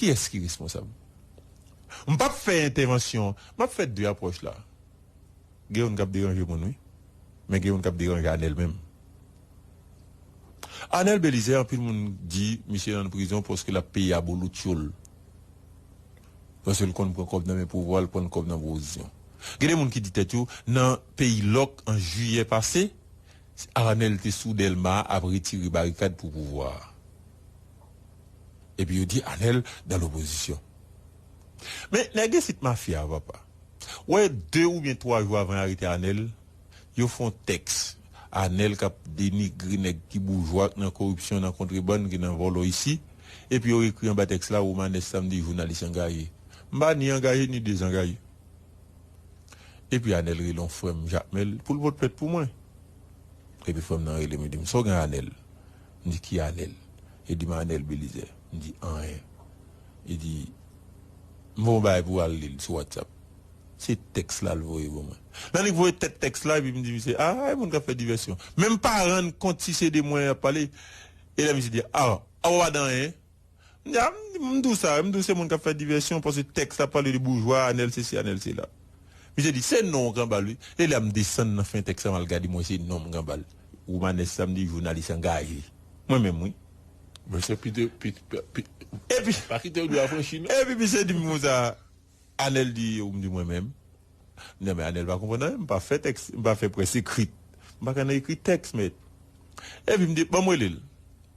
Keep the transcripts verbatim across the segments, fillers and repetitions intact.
Kiyès ki responsab? M p ap fè entèvansyon, m ap fè de apwòch la. Gen youn k ap deranje moun, wi. Men gen youn k ap deranje Anèl menm. Anèl Belizè, anpil moun di misye nan prizon paske l ap peye abolotyol. Paske l konn pran kòb nan men pouvwa, l pran kòb nan opozisyon. Gen de moun ki di tèt yo, nan peyi lòk an jiyè pase, Anèl te sou Dèlma ap retire barikad pou pouvwa a. Epi yo di Anèl nan lopozisyon. Men nèg isit mafya, papa. Wè, de oubyen twa jou avan yo arete Anèl, yo fè yon tèks. Anèl k ap denigre nèg ki boujwa, k nan koripsyon, nan kontrebann, ki nan vòlò isi. Epi yo ekri anba tèks la, Romanes Samedi, jounalis angaje. M pa ni angaje, ni dezangaje. Epi Anèl rele yon frè m, Jakmèl, pou l pot plent pou mwen. Epi frè m nan rele m, li di m, "Sa w gen Anèl?" M di, "Ki Anèl?" Li di m, "Anèl Belizè." M di, "Anyen." Li di, "M voye yon bagay pou w al li l sou WhatsApp." Se tèks la l voye pou mwen. Nan li voye tèt tèks la, epi m di misye, "Ah, e moun k ap fè divèsyon." Men m pa rann kont si se de mwen y ap pale. E lè misye di, "Ah, ah, w pa di anyen?" M di, "Ah, m di, m di w sa, m di w se moun k ap fè divèsyon, paske tèks la pale de boujwa, Anèl sesi, Anèl sela." Misye di, "Se non w k anba l, wi." E lè m desann nan fen tèks la, m al gade, m wè se non m k anba l. Romanes Samedi, jounalis angaje. Mwen menm, wi. Mesye Pite, Pite, Pite, Epi, pa kite w dwe afranchi, non. Epi misye di m konsa, Anèl di, ou m di mwen menm. M di, "Men Anèl pa konprann anyen, m pa fè tèks, m pa fè près ekrit. M pa konn ekri tèks, mèt." Epi m di, "Ban m rele l."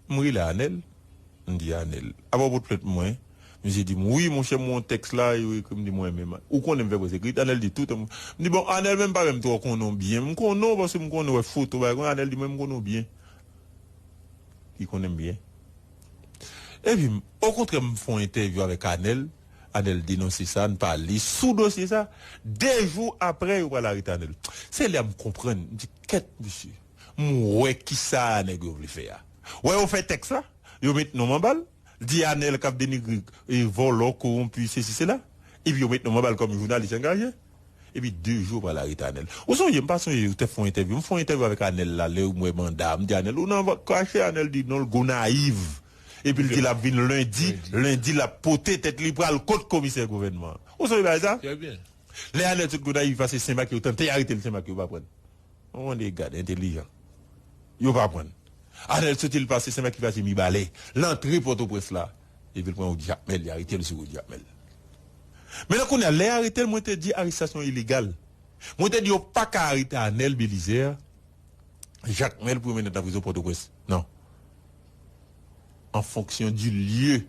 M rele Anèl, m di, "Anèl, apa w pot plent pou mwen?" Misye di m, "Wi, monchè, m wè yon tèks la, yo ekri." M di, "Mwen menm, ou konnen m fè près ekrit?" Anèl di, "Tout." M di, "Bon, Anèl, men m pa menm twò konnen w byen. M konnen w paske m konnen w wè foto, bagay konsa." Anèl di, "Mwen, m konnen w byen." Li konnen m byen. Epi, okontrè, m fè yon entèvyou avèk Anèl. Anèl denonse sa, n pale sou dosye sa. De jou apre, yo pral arete Anèl. Se lè a m konprann, m di, "Kèt, mesye, m wè kisa nèg yo vle fè a." Wè, yo fè tèks la, yo met non m anba l, di Anèl k ap denigre, e, vòlò, kowonpi, sesi, sela. Epi yo met non m anba l kòm jounalis angaje. Epi de jou pral arete Anèl. Ou sonje, m pa sonje, ou te fè yon entèvyou. M fè yon entèvyou avèk Anèl la, lè m wè manda, m di Anèl, "Ou nan vant krache?" Anèl di, "Non, l Gonayiv." Epi l di l ap vin lendi, lendi l ap pote tèt li pral kot komisè gouvènman an. Ou sonje bagay sa? Trè byen. Lè Anèl sot Gonayiv, pase Senmak, yo tante arete l Senmak, yo pa pran l. Ou konn de gad entèlijan. Yo pa pran l. Anèl soti, l pase Senmak, li pase Mibalè. L antre Pòtoprens la. Epi l pran wout Jakmèl, li arete l sou wout Jakmèl. Men kounye a, lè arete l, mwen te di arestasyon ilegal. Mwen te di yo pa ka arete Anèl Belizè, Jakmèl pou yo mennen l nan prizon Pòtoprens. Non. En fonction du lieu.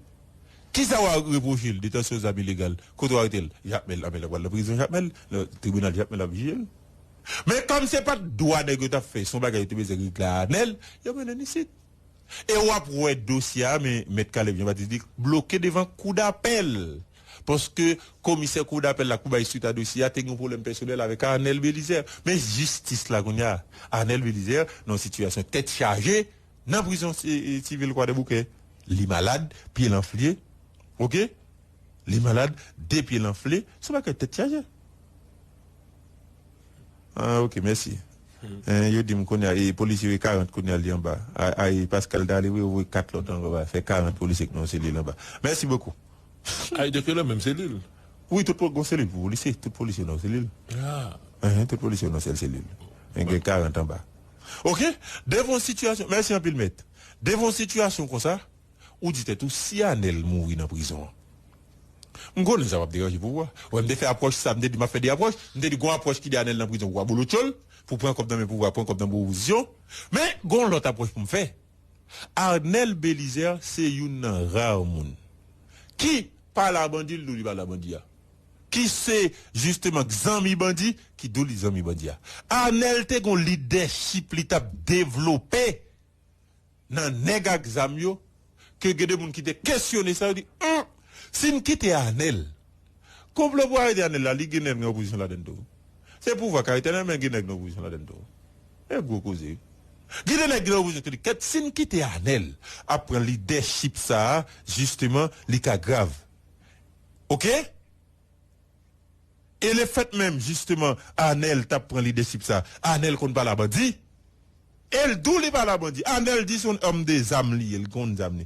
Kisa w a repwoche l? Detansyon zam ilegal. Kote w arete l? Jakmèl. Anben, l ap pral nan prizon Jakmèl, nan tribinal Jakmèl ap jije l. Men kòm se pa t dwa nèg yo t ap fè, se yon bagay yo te bezwen regle a Anèl, yo mennen l isit. E w ap wè dosye a, men Mèt Caleb Jean Baptiste di, bloke devan koudapèl. Paske komisè koudapèl la, kou bay swit a dosye a, te gen yon pwoblèm pèsonèl avèk Anèl Belizè. Men jistis la kounye a. Anèl Belizè nan yon sitiyasyon tèt chaje nan prizon si- sivil Kwadèboukè. Li malad, pye l anfle. Oke? Li malad, de pye l anfle. Se yon bagay tèt chaje. Ah, oke, mèsi. Eh, yo di m kounye a, e, polisye yo e karant kounye a li anba. A, a, e Pascal t ale, wi, yo voye kat lòt anba, fè karant polisye ki nan yon selil anba. Mèsi bokou. A, e donk yo nan menm selil? Wi, tout po- gon selil pou polisye, tout polisye nan yon selil. Ah. Eh, tout polisye nan yon sèl selil. E gen karant anba. Oke, devan yon sitiyasyon, mèsi anpil, mèt. Devan yon sitiyasyon konsa, ou di tèt ou, si Anèl mouri nan prizon an, m konnen sa p ap deranje pouvwa. Wè, m te fè apwòch sa, m te di m ap fè de apwòch. M te di gon apwòch ki di Anèl nan prizon pou abolotyol, pou pran kòb nan men pouvwa, pran kòb nan men opozisyon. Men, gon lòt apwòch pou m fè. Anèl Belizè se youn nan ra moun ki pale a bandi, l di w li pale a bandi a. Ki se, jisteman, zanmi bandi, ki di w li zanmi bandi a. Anèl te gon lidèchip li t ap devlope nan nèg ak zam yo, ke gen de moun ki te kesyone sa, yo di, "Hum, si n kite Anèl, konplo pou arete Anèl la, li gen nèg nan opozisyon ladann tou. Se pouvwa k arete Anèl, men gen nèg nan opozisyon ladann tou." E gwo koze. Gen de nèg nan opozisyon ki di, "Kèt, si n kite Anèl ap pran lidèchip sa a, jisteman, li ka grav." Oke? E lefèt menm, jisteman, Anèl t ap pran lidèchip sa, Anèl konn pale a bandi. E l di w li pale a bandi. Anèl di se yon òm de zam li ye, l konn zam li.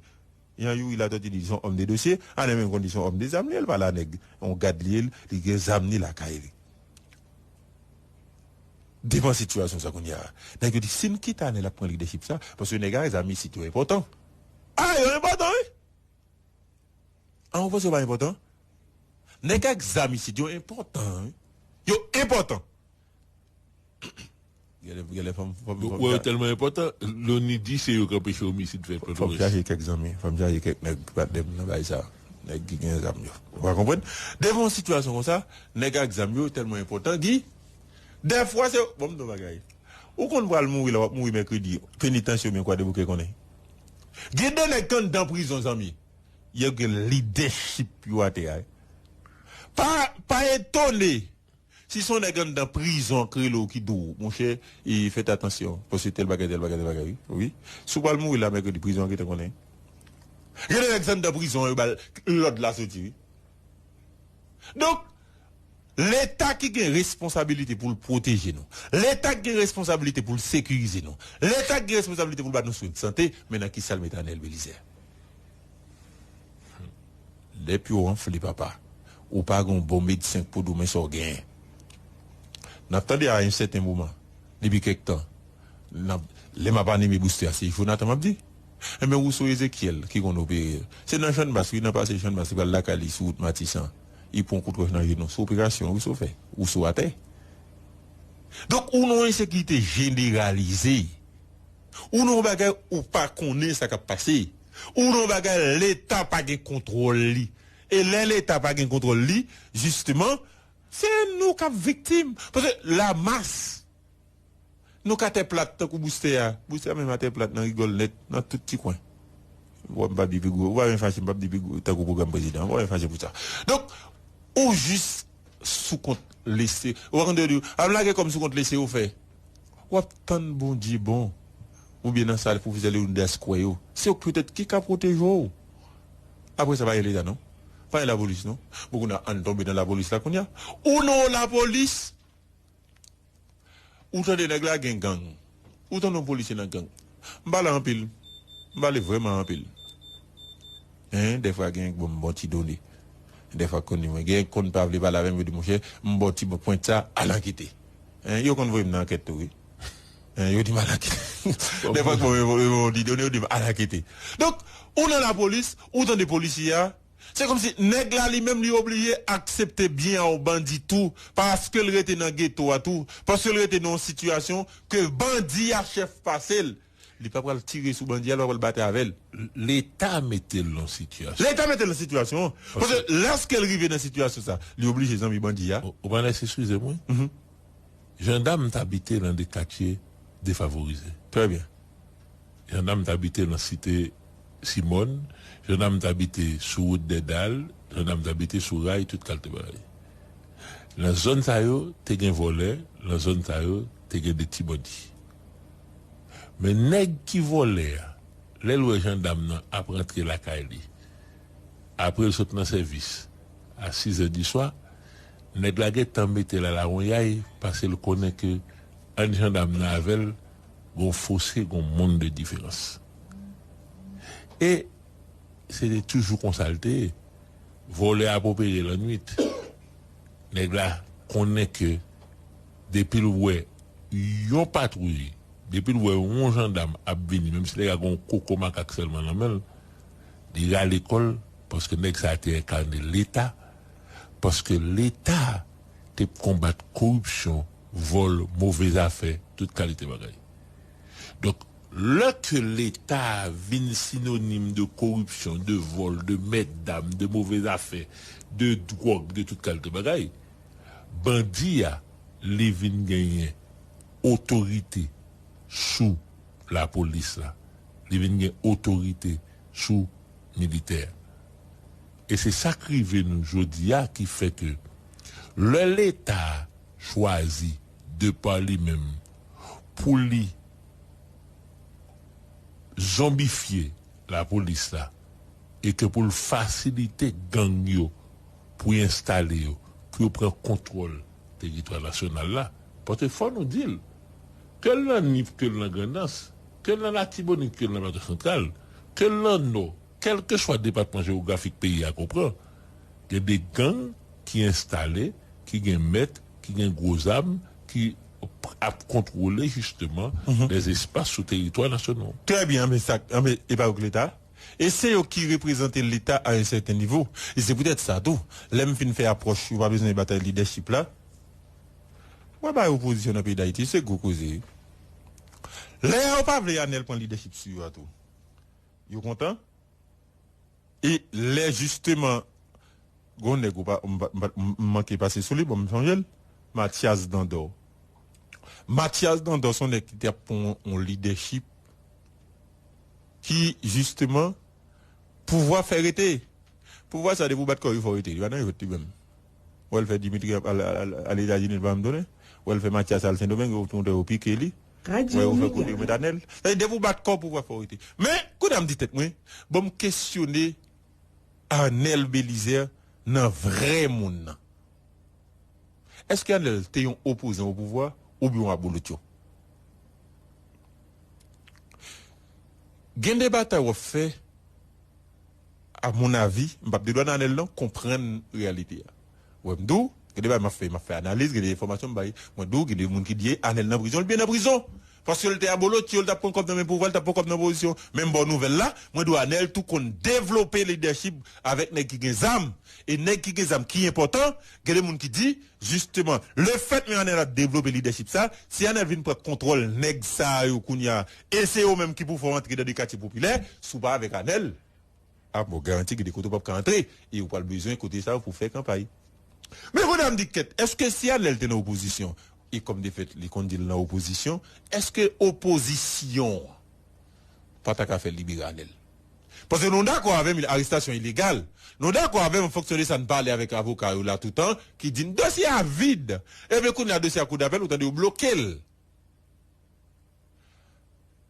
Jan Youri Latortue di, se yon òm de dosye, Alain menm konn di se yon òm de zam li ye, l pa la nèg, yon gad li ye, li gen zam ni lakay li. Devan sitiyasyon sa kounye a, nèg yo di, si n kite Alain, l ap pran lidèchip sa, paske nèg ak zam isit yo enpòtan. A, yo enpòtan, wi! A, ou panse yo pa enpòtan? Nèg ak zam isit yo enpòtan, wi. Yo enpòtan. Genlè, genlè, fò m, fò m, fò m Ou wè yo cha- tèlman enpòtan, Loni di se yo k anpeche omisid fè Fò m Pòtoprens. chache kèk zanmi, fò m chache kèk nèg patnè m nan bagay sa. Nèg ki gen zam yo. Ou pa konprann? Devan yon sitiyasyon konsa, nèg ak zam yo tèlman enpòtan, Guy. Dèfwa se, bon, m di yon bagay. Ou konn pral mouri la, w ap mouri mèkredi. Penitansye oubyen Kwadèboukè konnen. Gen de nèg k anndan prizon, zanmi. Yo gen lidèchip yo atè a. Pa, pa etone. Si se yon nèg anndan prizon k rele w ki di w, monchè, e, fèt atansyon, paske tèl bagay, tèl bagay, tèl bagay, wi. Wi. Si w pral mouri la mèkredi, prizon an gentan konnen. Gen de nèg anndan prizon an, yo ba l lòd la soti, wi. Donk, Leta ki gen responsabilite pou l pwoteje nou, Leta ki gen responsabilite pou l sekirize nou, Leta ki gen responsabilite pou l ba nou swen sante, men nan ki sa l met Anèl Belizè? Lè pye w anfle, papa, ou pa gen yon bon medsen k pou di w men sa w genyen. N ap tande a yon sèten moman, depi kèk tan, n ap, lè m ap anime booster a, se Jonathan m ap di. Enben, Rousseau Ezekiel ki konn opere. Se nan Channmas, wi, nan pase Channmas, li pral lakay li sou wout Matisan. Li pran kout wòch nan jenou. Se operasyon Rousseau fè. Rousseau atè. Donk, ou nan yon ensekirite jeneralize. Ou nan yon bagay ou pa konnen sa k ap pase. Ou nan yon bagay Leta pa gen kontwòl li. E lè Leta pa gen kontwòl li, jisteman, se nou k ap viktim. Paske lamas, nou ka tè plat tankou boustè a. Boustè a menm atè plat nan rigòl nèt, nan tout ti kwen. Bon, m p ap di pi gwo. Ou pa vin fache, m p ap di pi gwo tankou pwogram prezidan. Ou pa vin fache pou sa. Donk, ou jis sou kont lese. Ou pa konn yo di, a m lage kò m sou kont lese yo fè. W ap tann Bondye bon. Oubyen nan sa pwofesè Leonidas kwè yo. Se yo k petèt ki ka pwoteje w. Apre sa, pa gen Leta, non. Pa gen lapolis, non. Bon, kounye a, ann tonbe nan lapolis la, kounye a. Ou nan lapolis, ou tande nèg la gen gang. Ou tande yon polisye nan gang. M pale anpil. M pale vrèman anpil. Hein, dèfwa gen bon, bon ti done. Dèfwa konn mwen. Gen konn pa vle pale avè m, yo di, monchè, m ba w ti bon pwent sa, al ankete. Hein, yo konn voye m nan ankèt tou, wi. Hein, yo di m al ankete. Dèfwa konn mwen, yo, yo, yo di done, yo di m al ankete. Donk, ou nan lapolis, ou tande polisye a, se kòmsi nèg la li menm li oblije aksepte byen a yon bandi tou, paske l rete nan geto a tou, paske l rete nan yon sitiyasyon ke bandi a chèf pase l. Li pa pral tire sou bandi a, li pa pral batay avè l. Leta mete l nan sitiyasyon. Leta mete l nan sitiyasyon an. Paske lèske l rive nan sitiyasyon sa, li oblije zanmi bandi a. Ou, ou pa lès eskize m, wi. Mhm. Jandam t abite nan de katye defavorize. Trè byen. Jandam t abite nan site Simòn, jandam t abite sou wout Dèdal, jandam t abite sou ray, tout kalite bagay. Nan zòn sa yo, te gen vòlè, nan zòn sa yo, te gen de ti bandi. Men nèg ki vòlè a, lè l wè jandam nan ap rantre lakay li, apre l sot nan sèvis a sizè di swa, nèg la gentan mete l a lawonyay, paske l konnen ke ant jandam nan avè l, gon fose, gon monn de diferans. E se te toujou konsa l te ye. Vòlè ap opere lannwit. Nèg la konnen ke depi l wè yon patwouy, depi l wè yon jandam ap vini, menm si nèg la gon koko makak sèlman nan men l, li rale kò l, paske nèg sa a te enkane Leta, paske Leta te konbat koripsyon, vòl, move zafè, tout kalite bagay. Donk, lè ke Leta vin sinonim de koripsyon, de vòl, de mètdam, de move zafè, de dwòg, de tout kalite bagay, bandi a, li vin genyen otorite sou lapolis la. Li vin gen otorite sou militè a. E se sa k rive nou jodi a ki fè ke lè Leta chwazi, de pa li menm, pou li zonbifye lapolis la, e ke pou l fasilite gang yo pou y enstale yo, pou yo pran kontwòl teritwa nasyonal la. Paske fò nou di l, ke l nan Nip, ke l nan Grandans, ke l nan Latibonit, ke l nan Plato Santral, ke l nan Nò, Kèlkeswa depatman jewografik peyi a konprann, gen de gang ki enstale, ki gen mèt, ki gen gwo zam, ki ap kontwole jisteman lèzespas sou teritwa nasyonal. Trè byen, men sa, men e pa yo k Leta? E se yo ki reprezante Leta a yon sèten nivo. E se poutèt sa tou, lè m fin fè apwòch, yo pa bezwen batay lidèchip la. Wè, bay opozisyon nan peyi Dayiti, se gwo koze. Lè yo pa vle Anèl pran lidèchip sou yo a tou, yo kontan. E lè jisteman, gon nèg ou pa, m pa- m pa- m manke pase sou li, bon, m sonje l, Mathias Dandor. Mathias Dandor, se yon nèg ki te ap pran yon lidèchip ki, jisteman, pouvwa fè rete. Pouvwa sa, depi w bat kò, yo fè w rete. Li pa nan jwèt li menm. Wè l fè Dimitri al, al, al, al Etazini, li pa menm tounen. Wè l fè Mathias al Sendomeng, yo tounen, yo pike li. Wè yo fè kote yo met Anèl. Sa vle di, depi w bat kò, pouvwa fè w rete. Men, kounye a m di tèt mwen, bon, m kesyone Anèl Belizaire nan vrè moun nan. Èske Anèl te yon opozan o pouvwa oubyen yon abolotcho? Gen de batay w ap fè, a mon avi, m p ap dedwàn Anèl non, konprann reyalite a. Wè m di w, gen de bagay m ap fè, m ap fè analiz, gen de enfòmasyon m bay. Mwen di w, gen de moun ki di Anèl nan prizon, l byen nan prizon. Paske l te abolotcho, l t ap pran kòb nan men pouvwa, l t ap pran kòb nan opozisyon. Men m ba w nouvèl la, mwen di w Anèl tou konn devlope lidèchip avèk nèg ki gen zam. E nèg ki gen zam ki enpòtan, gen de moun ki di, jisteman, lefèt men Anèl ap devlope lidèchip sa, si Anèl vin pran kontwòl nèg sa yo kounye a, e se yo menm ki pou fè w antre nan de katye popilè, si w pa avèk Anèl, a bon, garanti gen de kote w p ap ka antre, e ou pral bezwen kote sa yo pou fè kanpay. Men kounye a m di kèt, èske si Anèl te nan opozisyon, e kòm de fèt li konn di l nan opozisyon, èske opozisyon pa ta ka fè libere Anèl? Paske nou dakò avè m, arestasyon ilegal. Nou dakò avè m, an fonksyon de sa n pale avèk avoka yo la toutan, ki di n dosye a vid. Ebyen kounye a dosye a koudapèl, ou tande yo bloke l.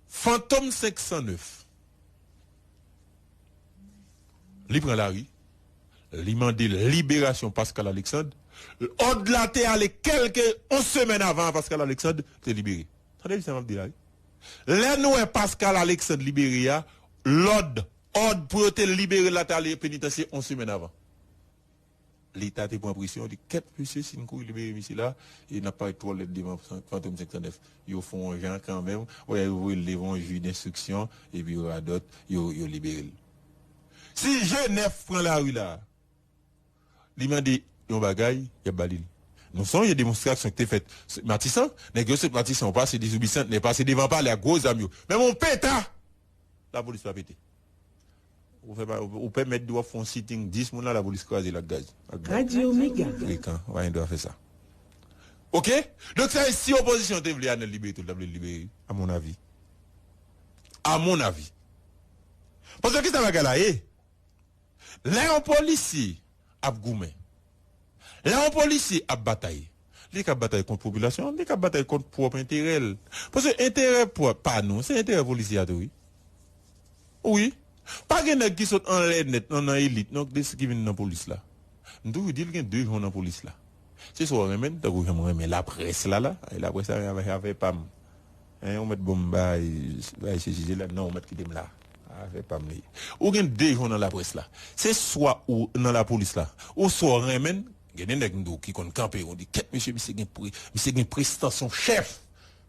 Fantom senk san nèf. Li pran lari. Li mande liberasyon Pascal Alexandre. Òd la te ale kèlke yon semèn avan Pascal Alexandre te libere. Tande sa m ap di la, wi. Lè nou wè Pascal Alexandre libere a, lòd, òd pou yo te libere l la te ale penitansye yon semèn avan. Leta te pran presyon, li di, kèt mesye, si n kouri libere misye la, e n ap parèt twò lèd devan Fantom senk san nèf. Yo fè yon jan kanmenm, wè, yo voye l devan yon jij denstriksyon, epi yo radòt, yo, yo libere l. Si G nèf pran lari la, li mande yon bagay, y ap ba li l. Nou sonje demonstrasyon ki te fèt Matisan, nèg yo sot Matisan, yo pase Dizoubisant, nèg pase devan palè ak gwo zam yo. Menm yon peta, lapolis pa pete. Ou fè pa, ou pèmèt w ap fè yon sitting dis moun la, lapolis kraze l ak gaz, ak bal. Radyo Mega. Frekan, w pa gen dwa fè sa. Oke? Donk sa, si opozisyon te vle Anèl libere tou, l t ap vle l libere, a mon avi. A mon avi. Paske kisa bagay la ye? Lè yon polisye ap goumen, lè yon polisye ap batay, li ka batay kont popilasyon an, li ka batay kont pwòp enterè l. Paske enterè pwòp pa nou, se enterè polisye a tou, wi. Wi. Pa gen nèg ki sot anlè nèt, nan, nan elit, non, de ki vin nan polis la. M toujou di l gen de jan nan polis la. Se swa w renmen l, tankou jan m renmen laprès la, la. E laprès la, afè, afè pa m. Hein, ou mèt ban m bay, bay sesi, sela, non, ou mèt kite m la. Afè pa m li. Ou gen de jan nan laprès la. Se swa ou nan lapolis la, ou swa w renmen l, gen de nèg m di w ki konn kanpe, ou di, kèt mesye, misye gen pre-, misye gen prestans yon chèf.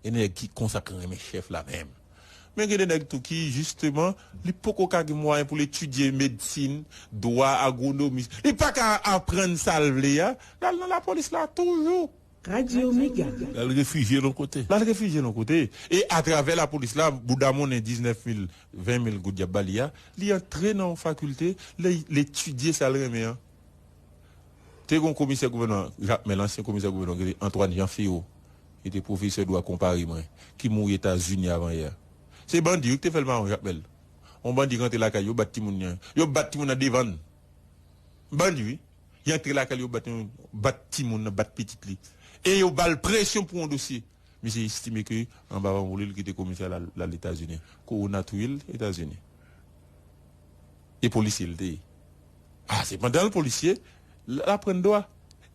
Gen de nèg ki konsa k renmen chèf la menm. Men gen de nèg tou ki, jisteman, li poko ka gen mwayen pou l etidye medsin, dwa, agwonomi. Li pa ka aprann sa l vle a, l al nan lapolis la toujou. Radyo Mega. L al refijye l yon kote. L al refijye l yon kote. E atravè lapolis la, bouda monnen diznèf mil, ven mil goud y ap ba li a, li antre nan yon fakilte, li, li etidye sa l renmen an. Te gen yon komisè gouvènman, Jakmèl, ansyen komisè gouvènman, ki rele Antoine Jean Fillot, ki te pwofesè dwa konpare mwen, ki mouri Etazini avan yè. Se bandi, wi, ki te fè l mawon, Jakmèl. Yon bandi rantre lakay, yo bat timoun nan. Yo bat timoun nan devan l. Bandi, wi. Li antre lakay, yo bat, bat timoun nan, bat pitit li. E yo ba l presyon pou yon dosye. Misye estime ke anba van boule l kite komisè la, l al Etazini. Kowona touye l Etazini. E polisye l te ye. A, se pandan l polisye, l aprann dwa.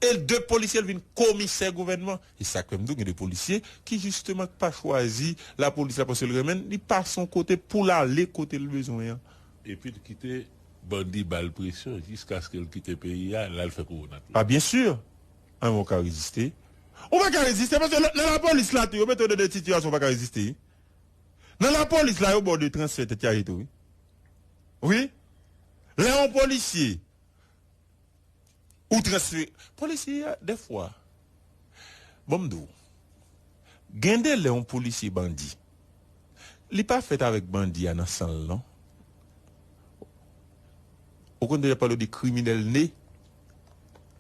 E l de polisye, l vin komisè gouvènman. E sa k fè m di w gen de polisye ki, jisteman, k pa chwazi lapolis la paske l renmen l, li pase yon kote pou l ale kote l bezwen an. Epi l kite bandi ba l presyon jiskaske l kite peyi a, l al fè kowona tou. A, byen si. An, ou ka reziste. Ou pa ka reziste, paske nan, nan lapolis la tou, yo mete w nan de sitiyasyon ou pa ka reziste. Nan lapolis la, yo ba w de transfè tèt chaje tou, wi. Wi. Lè yon polisye, ou transfere. Polisye a, dèfwa, bon, m di w, gen de lè yon polisye bandi, li pa fèt avèk bandi a nan san l, non. Ou konn deja pale de kriminèl ne,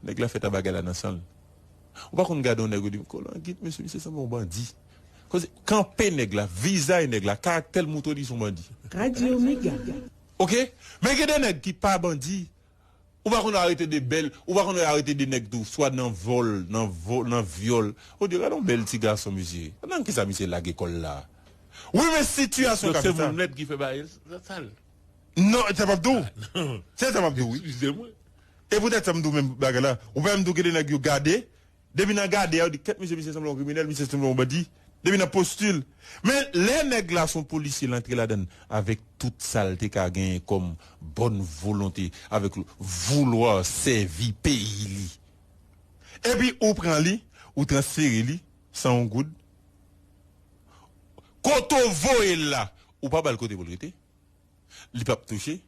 nèg la fèt a bagay la nan san l. Ou pa konn gade yon nèg ou di, "Kolangit, mesye, misye sanble yon bandi." Koze, kanpe nèg la, vizaj nèg la, karaktè l montre li se yon bandi. Radio Mega. Oke? Men gen de nèg ki pa bandi. Ou pa konn arete de bèl, ou pa konn arete de nèg tou, swa nan vòl, nan vò-, nan vyòl. Ou di, "Gade yon bèl ti gason, mesye. Nan kisa misye lage kò l la?" Wi, men sitiyasyon ka fè sa. Donk, se moun nèt ki fè bagay sa, sa l. Non, se sa m ap di w. Se sa m ap di w, wi. Eskize mwen. E poutèt sa m di w menm bagay la. Ou pa menm di w gen de nèg yo gade, depi nan gade a, yo di, "Kèt, misye, misye sanble yon kriminèl, misye sanble yon bandi." Depi nan postil. Men lè nèg la se yon polisye, l antre ladann avèk tout sa l te ka genyen kòm bòn volonte, avèk le vouloir sèvi peyi li. Epi ou pran li, ou transfere li, san yon goud. Kote w voye l la, ou pa ba l kote pou l rete. Li p ap touche.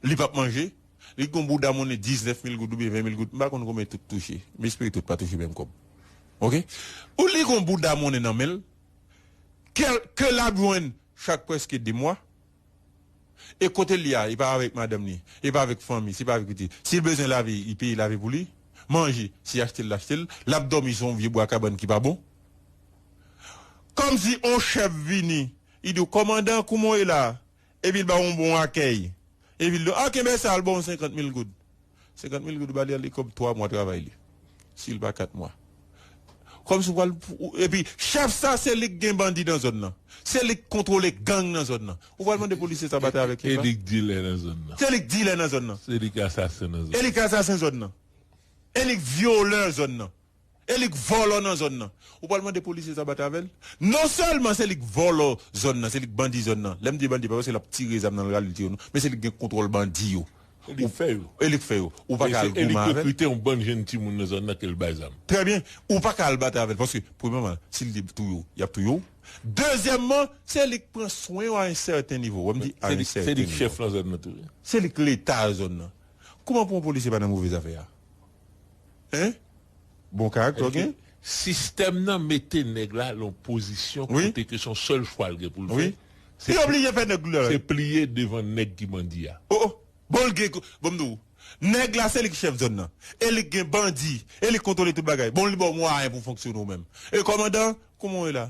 Li p ap manje. Li gon bouda monnen diznèf mil goud oubyen ven mil goud. M pa konn konbyen tout touche. M espere tout pa touche menm kòb. Oke? Ou li gon bouda monnen nan men l, ke, ke l ap jwenn chak prèske de mwa. E kote l ye a, li pa avèk madanm li, li pa avèk fanmi, se pa avèk pitit. Si l bezwen lave, li peye lave pou li, manje, si achte l, l achte l, l ap dòmi sou yon vye bwa kabann ki pa bon. Kòmsi yon chèf vini, li di w, "Kòmandan, kouman w ye la?" Epi l ba w yon bon akèy. Epi l di w, "A, kenbe sa, al ba w senkant mil goud." Senkant mil goud ou ba li a, li kòb twa mwa travay li. Si l pa kat mwa. Kòmsi w pral, epi chèf sa, se li k gen bandi nan zòn nan. Se li k kontwole gang nan zòn nan. Ou pral mande polisye sa batay avèk chèf la? E li k dilè nan zòn nan. Se li k dilè nan zòn nan. Se li k asasen nan zòn nan. E li k asasen zòn nan. E li k vyolè zòn nan. E li k vòlò nan zòn nan. Ou pral mande polisye sa batay avè l? Non sèlman se li k vòlò zòn nan, se li k bandi zòn nan. Lè m di bandi, pa paske l ap tire zam nan l rale l tiye yo, non. Men se li k gen kontwòl bandi yo. E li k fè yo. E li k fè yo. Ou pa ka al goumen avè l. E li k rekrite yon bann jenn timoun nan zòn nan ke l bay zam. Trè byen. Ou pa ka al batay avè l, paske, premyèman, si l te touye w, y ap touye w. Dezyèmman, se li k pran swen w a yon sèten nivo. Wè m di a yon sèten nivo. Se li k chèf nan zòn nan tou, wi. Se li k leta zòn nan. Kouman pou yon polisye pa nan move zafè a? Hein? Bon karaktè w gen? Sistèm nan mete nèg la lan yon pozisyon kote ke se yon sèl chwa l gen pou l fè. Li oblije fè nèg la. Se pliye devan nèg ki bandi a. Oh, oh. Bon, l gen, bon, m di w, nèg la, se li ki chèf zòn nan. E li ki gen bandi. E li ki kontwole tout bagay. Bon, li ba w mwayen pou fonksyone w menm. E kòmandan, kouman w ye la?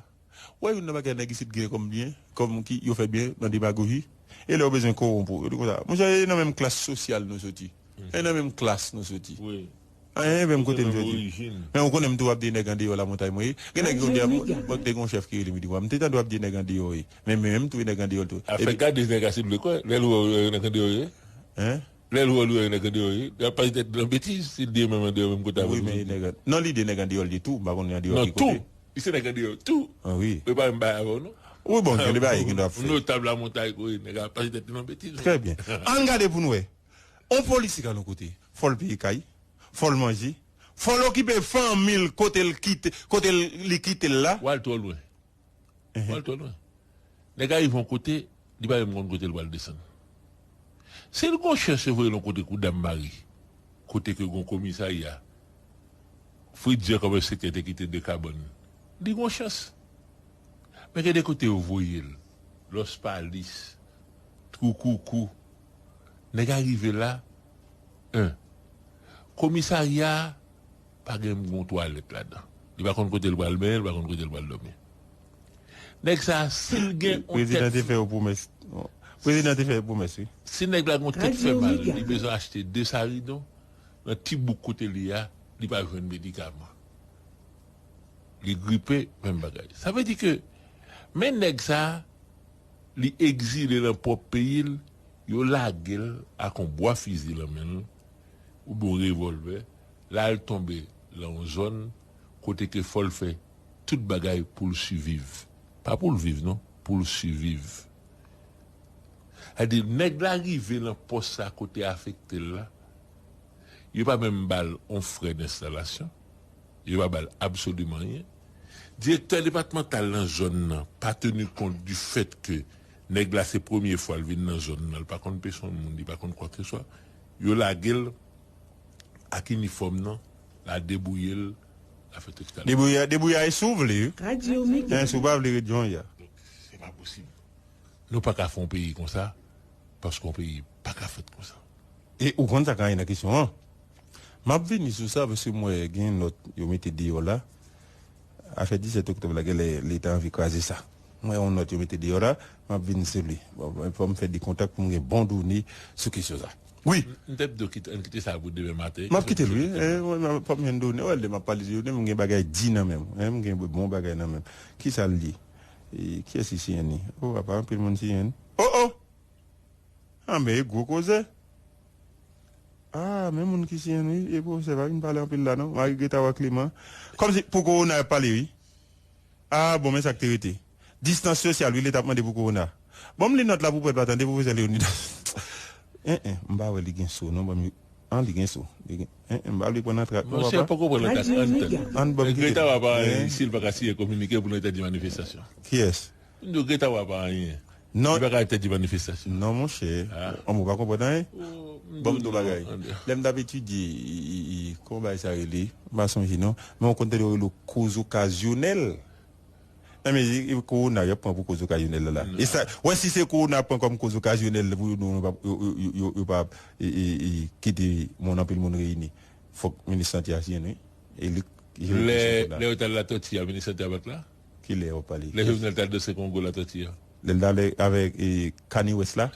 Wè youn nan bagay nèg isit gen kòm byen, kòm ki yo fè byen nan demagoji. E lè yo bezwen kowonpi w, yo di konsa, monchè, e nan menm klas sosyal nou soti. E nan menm klas nou soti. Wi. Anyen, menm kote m soti. Men ou konnen m tou ap di nèg andeyò lamontay mwen ye. Gen nèg yo di, mwen te gen yon chèf ki rele m, li di, "Wa, m te tande w ap di nèg andeyò ye." Men, men, m tou e nèg andeyò l tou. Afè gade nèg a, silvouplè, kwè. Lè l wè w, nèg andeyò ye. Hein? Lè l wè w, nèg andeyò ye. L ap pase tèt li nan betiz, si l di menm andeyò, menm kote avè l. Wi, men nèg an-, non, li di nèg andeyò l ye tou, m pa konn andeyò ki kote. Non, tou. Li se nèg andeyò tou. Ah, wi. E pa menm bagay avè w, non. Wi, bon, gen de bagay ki dwe ap fèt. Notab lamontay, wi, nèg a pase tèt li nan betiz. Trè byen. Ann gade pou n wè. On polisye ka nan kote, fò l peye kay, fò l manje, fò l okipe fanmi l kote l kite, kote l, li kite l la. W al twò lwen. Ou al twò lwen. Nèg a rive yon kote, li pa menm konn kote l pral desann. Si l gon chans yo voye l yon kote kou Dam Mari, kote ke gon komisarya, Fritz Jean kòm enspektè te kite de kabann, li gon chans. Men gen de kote yo voye l, Lòs Palis, Twoukoukou. Nèg a rive la, en, komisarya a pa gen yon twalèt ladan. Li pa konn kote l pral benyen, li pa konn kote l pral dòmi. Nèg sa a, si l gen yon tèt. Prezidan te fè yo pwomès. Prezidan te fè yo pwomès, wi. Si nèg la gen yon tèt fè mal, li bezwen achte de saridon, nan ti bouk kote li a, li pa jwenn medikaman. Li gripe, menm bagay. Sa vle di ke, men nèg sa a, li egzile nan pwòp peyi l, yo lage l ak yon bwa fizi nan men l, oubyen yon revòlvè, l al tonbe nan yon zòn kote ke fò l fè tout bagay pou l siviv. Pa pou l viv, non, pou l siviv. Sa di, nèg la rive nan pòs sa kote afekte l la, yo pa menm ba l yon frè denstalasyon, yo pa ba l absoliman anyen. Direktè depatmantal nan zòn nan pa teni kont di fèt ke nèg la se premye fwa l vin nan zòn nan, l pa konn pèsonn moun, li pa konn kwakeswa. Yo lage l ak inifòm nan, l a debouye l, l a fè tout sa. Debouye, debouye e si w vle, wi. Radyo Mega. Si w pa vle ret jan w ye a. Se pa posib. Nou pa ka fè yon peyi konsa, paske yon peyi pa ka fèt konsa. E ou konn sa k ap nan kesyon an? M ap vini sou sa, paske m wè gen nòt yo mete deyò la. Afè disèt oktòb la, genlè Leta anvi kraze sa. M wè yon nòt yo mete deyò la, m ap vini sou li. Bon, fò m fè de kontak pou m gen bon done sou kesyon sa. Wi. M te ap di w kite, ann kite sa pou demen maten. M ap kite l, wi. Fò m jwenn done. Wè, lè m ap pale de done, m gen bagay di nan men m. M gen bon bagay nan men m. Kisa l ye? E, kiyès ki siyen li? O, apa, anpil moun siyen. O, o! A, men e gwo koze. A, men moun ki siyen, wi. E pwofesè pa vin pale anpil la, non. Mari Greta wè Clément. Kòmsi pou kowona y ap pale, wi. A, bon, men sa k te rete. Distans sosyal, wi, Leta ap mande pou kowona. Ban m li nòt la pou prèt la, tande, pwofesè Leonidas. En, en, m pa wè li gen so, non, ban m, an, li gen so. Li gen, en, en, m pa vle pran nan trak, non, papa. Monchè, poko pran nan trak, ann tann. Ann ban m kite. Greta pa anyen, si l pa ka siyen kominike pou l entèdi manifestasyon. Kiyès? M di w, Greta pa anyen. Non. Li pa ka entèdi manifestasyon. Non, monchè. An, ou pa konprann anyen. Ban m di w bagay. Lè m t ap etidye, i, i, i, kòman bagay sa rele? M pa sonje non. Men w konn tande yo rele koz okazyonèl. Nan mezi, e, kowona, y ap pran pou koz okazyonèl la, la. E sa, wè, si se kowona pran kòm koz okazyonèl pou yo, nou, nou pa, yo, yo, yo, yo, yo pa, e, e, e, kite moun, anpil moun reyini. Fòk minis sante a siyen, wi. E li, lè, lè yo t al Latòti a, minis sante a pa t la? Ki lè w ap pale? Lè Jovenel t al danse kongo Latòti a. Lè l t ale avèk, e, Kanye West la?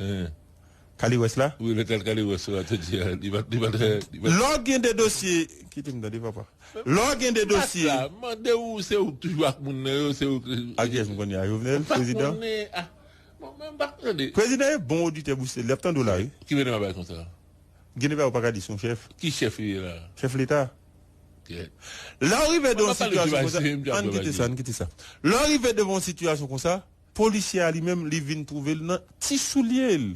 Kanye West la? Wi, lè l t al Kanye West la, te di, li pa, li pa, li pa. Lè w gen de dosye, kite m tande, papa. Lè w gen de dosye. Mande w, se ou toujou ak moun nan yo, se ou. Ak kiyès m konnen a Jovenel, prezidan? Bon, men m pa tande. Prezidan e bon oditè bouche li ap tande w la, wi. Ki mennen w bay konsa? Gen de bagay ou pa ka di sou yon chèf. Ki chèf li ye la? Chèf Leta. Lè w rive devan yon sitiyasyon konsa, ann kite sa, ann kite sa. Lè w rive devan yon sitiyasyon konsa, polisye a li menm, li vin twouve l nan ti soulye l.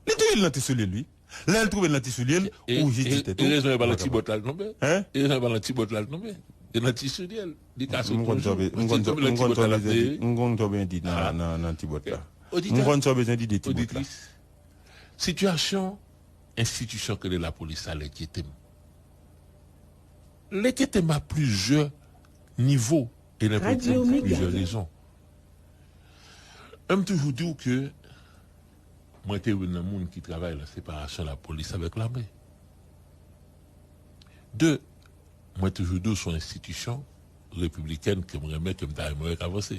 Li twouve l nan ti soulye l, wi. Lè l twouve l nan ti soulye l, ou jis di tèt ou. E rezon e pa nan ti bòt la l tonbe. Hein? E rezon e pa nan ti bòt la l tonbe. E nan ti soulye l. Li ka sot yon jou. Si l tonbe nan ti bòt la, l ap neye. M konn sa w bezwen di nan, nan, nan ti bòt la. M konn sa w bezwen di de ti bòt la. Oditris, sitiyasyon enstitisyon ke rele lapolis la, l enkyete m. L enkyete m a plizyè nivo e nan plizyè rezon. M toujou di w ke mwen te youn nan moun ki travay nan separasyon lapolis avèk lame. De, mwen toujou di w se yon enstitisyon repiblikèn ke m renmen, ke m ta renmen wè k avanse.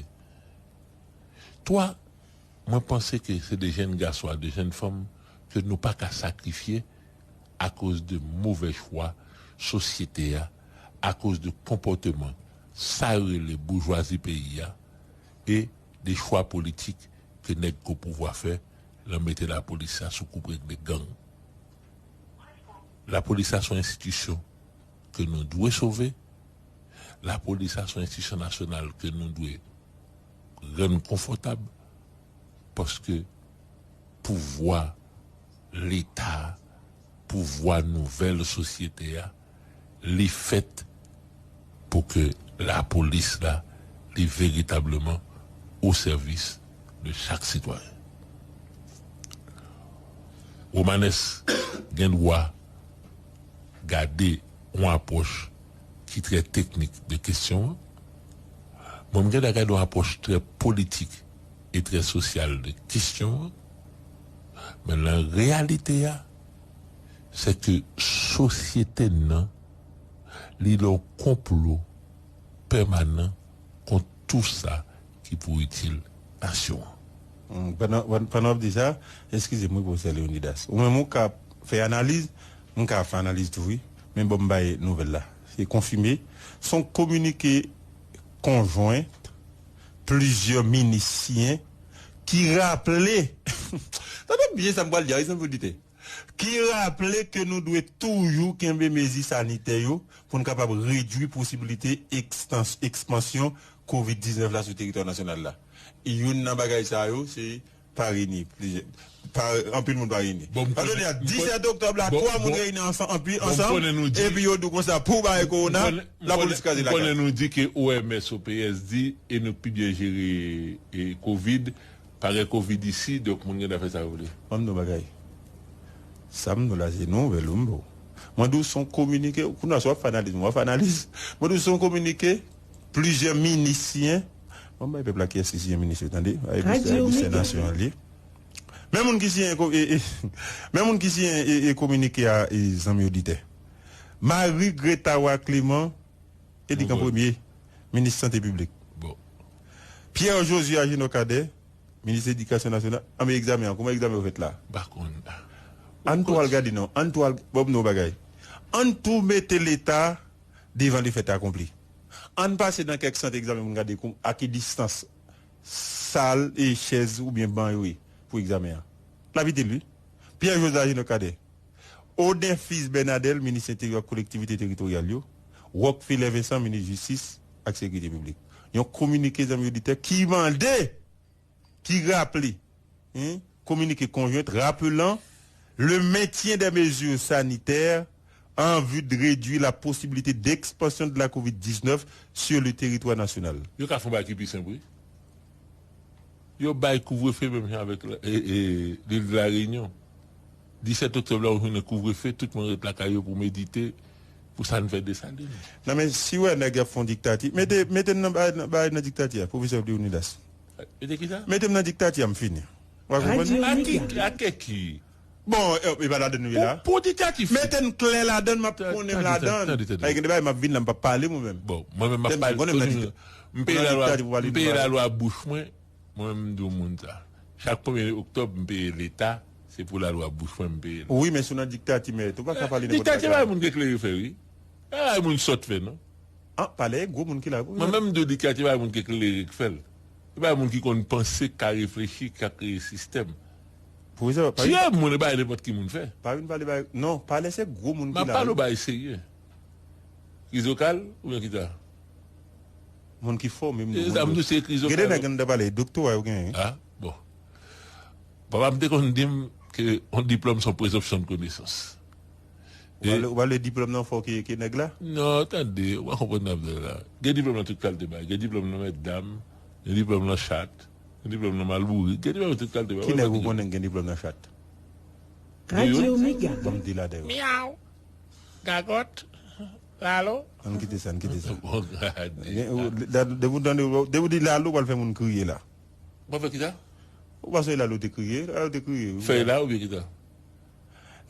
Twa, mwen panse ke se de jèn gason ak de jèn fanm ke nou pa ka sakrifye akoz de movè chwa sosyete a, akoz de konpòteman sa yo rele boujwazi peyi a, e de chwa politik ke nèg ki o pouvwa fè, nan mete lapolis la sou koup regle gang. Lapolis la se yon enstitisyon ke nou dwe sove. Lapolis la se yon enstitisyon nasyonal ke nou dwe rann konfòtab, paske pouvwa Leta, pouvwa nouvèl sosyete a, li fèt pou ke lapolis la, li veritableman o sèvis de chak sitwayen. Romanes gen dwa gade yon apwòch ki trè teknik de kesyon an. Mwen, m gen dwa gade yon apwòch trè politik e trè sosyal de kesyon an. Men nan reyalite a, se ke sosyete n nan, li nan yon konplo pèmanan kont tou sa ki pou itil nasyon an. Hmm, pandan, pandan, pandan w ap di sa, eskize m wi, pwofesè Leonidas. Ou menm ou ka fè analiz, m ka fè analiz tou wi. Men bon, m bay nouvèl la. Se konfime. Se yon kominike konjwen plizyè minis siyen ki raple, tande byen sa m pral di a, wi, zanmi oditè, ki raple ke nou dwe toujou kenbe mezi sanitè yo pou n kapab redui posiblite ekstans-, ekspansyon kovid diznèf la sou teritwa nasyonal la. E youn nan bagay sa yo, se pa reyini, plizyè, pa, anpil moun pa reyini. Bon, m konnen, kounye a, m konnen, disèt oktòb la, bon, twa moun bon, reyini ansanm, anpil bon, m ansanm, konnen nou di, epi yo di w konsa, pou bagay kowona, m konnen, lapolis m konnen, kraze m lakay. Konnen nou di ke O M S, O P S di, e nou pi byen jere, e, kovid, pa gen kovid isi, donk moun gen dwa fè sa yo vle. Ban m di w bagay. Sa m di w la, se nouvèl, wi, m ba w. Mwen di w se yon kominike, kounye a, si w ap fè analiz, mwen ap fè analiz. Mwen di w se yon kominike, plizyè minis siyen. Bon, bay pèp la kiyès ki siyen minis yo, tande. Ay, minis, ay, minis nasyon an li ye. Men moun ki siyen ko-, e, e, men moun ki siyen, e, e, kominike a, e, zanmi oditè. Marie Gretaroy Clément, e li k an premye, minis sante piblik. Bon. Pierre Josué Agénor Cadet, minis edikasyon nasyonal. Anben, egzamen an, kòman egzamen yo fèt la? M pa konn. Ann tou al gade non. Ann tou al, bon, m di w bagay. Ann tou mete Leta devan le fèt akonpli. Ann pase nan kèk sant egzamen pou n gade kou-, a ki distans sal e chèz oubyen ban yo ye pou egzamen an. N ap itil, wi. Pierre Josué Agénor Cadet. Auden Fils Bernadel, minis enteryè ak kolektivite teritoryal yo. Rockfeller Vincent, minis jistis ak sekirite piblik. Yon kominike, zanmi oditè, ki mande, ki raple, hein, communiqué conjoint rappelant le maintien des mesures sanitaires en vue de réduire la possibilité d'expansion de la covid dix-neuf sur le territoire national. Yo ka fè yon bagay ki pi senp, wi. Yo bay kouvrefe menm jan avèk la, e, e, lil de la Reyinyon. Disèt oktòb la, ou jwenn kouvrefe, tout moun ret lakay yo pou medite, pou sa n fè Desalin. Non, men si w wè nèg y ap fè yon diktati, mete, mete n nan, bay, nan, bay nan diktati a, pwofesè Leonidas. Mete ki sa? Mete m nan diktati a, m fini. W a konprann? Ak ki, ak ki? Bon, e, e pa ladann nou ye la. Pou, pou diktati. Mete n klè ladann, m ap konnen m ladann. Tande, tande, tande. Ay, gen de bagay m ap vin la, m p ap pale mwen menm. Bon, mwen menm m ap pale. M peye lalwa, m peye lalwa bouch mwen. Mwen menm m di w moun sa. Chak premye oktòb, m peye Leta, se pou lalwa bouch mwen m peye l. Wi, men si w nan diktati, mèt, ou pa ka pale nenpòt bagay. Diktati pa moun ki eklere fè, wi. Pa moun sòt fè, non. Ah, pale, gwo moun ki la, wi. Mwen menm m di w diktati pa moun ki eklere k fè l. E pa moun ki konn panse, k ka reflechi, k ka kreye sistèm. Pwofesè, pa vin. Tiye moun, e pa nenpòt ki moun fè. Pa vin pale bagay. Non, pale se gwo moun ki la, wi. M ap pale w bagay serye. Krizokal oubyen kita? Moun ki fòme m. E sa m di w se krizokal. Gen de nèg anndan pale, doktora yo genyen. Ah, bon. Papa m te konn di m ke yon diplòm se yon prezonpsyon de konesans. Ou pale, ou pale diplòm nan fò ke, ke nèg la? Non, tande, ou pa konprann nan vle la. Gen diplòm nan tout kalte bagay. Gen diplòm nan mètdam, gen diplòm nan chat, gen diplòm nan malbourik, gen diplòm nan tout kalte bagay. Ki nèg ou konnen gen diplòm nan chat? Radyo Mega. Ban m di ladan yo. Miaw. Gagòt. Lalo. Ann kite sa, ann kite sa. Bon, gade. Depi w tande, depi w di lalo, w pral fè moun kriye la. Ou pa fè ki sa? Ou pa sonje lalo te kriye? Lalo te kriye, wi. Fèy la oubyen ki sa?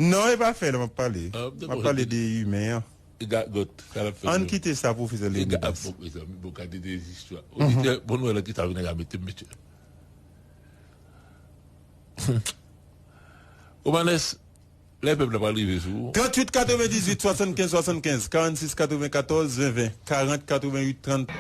Non, e pa fèy la m ap pale. M ap pale de imen an. E gagòt, sa l ap fè. Ann kite sa, pwofesè Leonidas. Bon, mezanmi, bon, gade de istwa. Oditè, bon, nou wè nan ki sa vin a mete m, mesye. Omanès, lè pèp la pral rive sou ou. Tranntuit katrevendizuit swasannkenz swasannkenz, karannsis katrevenkatòz ven ven, karant katreventuit trant.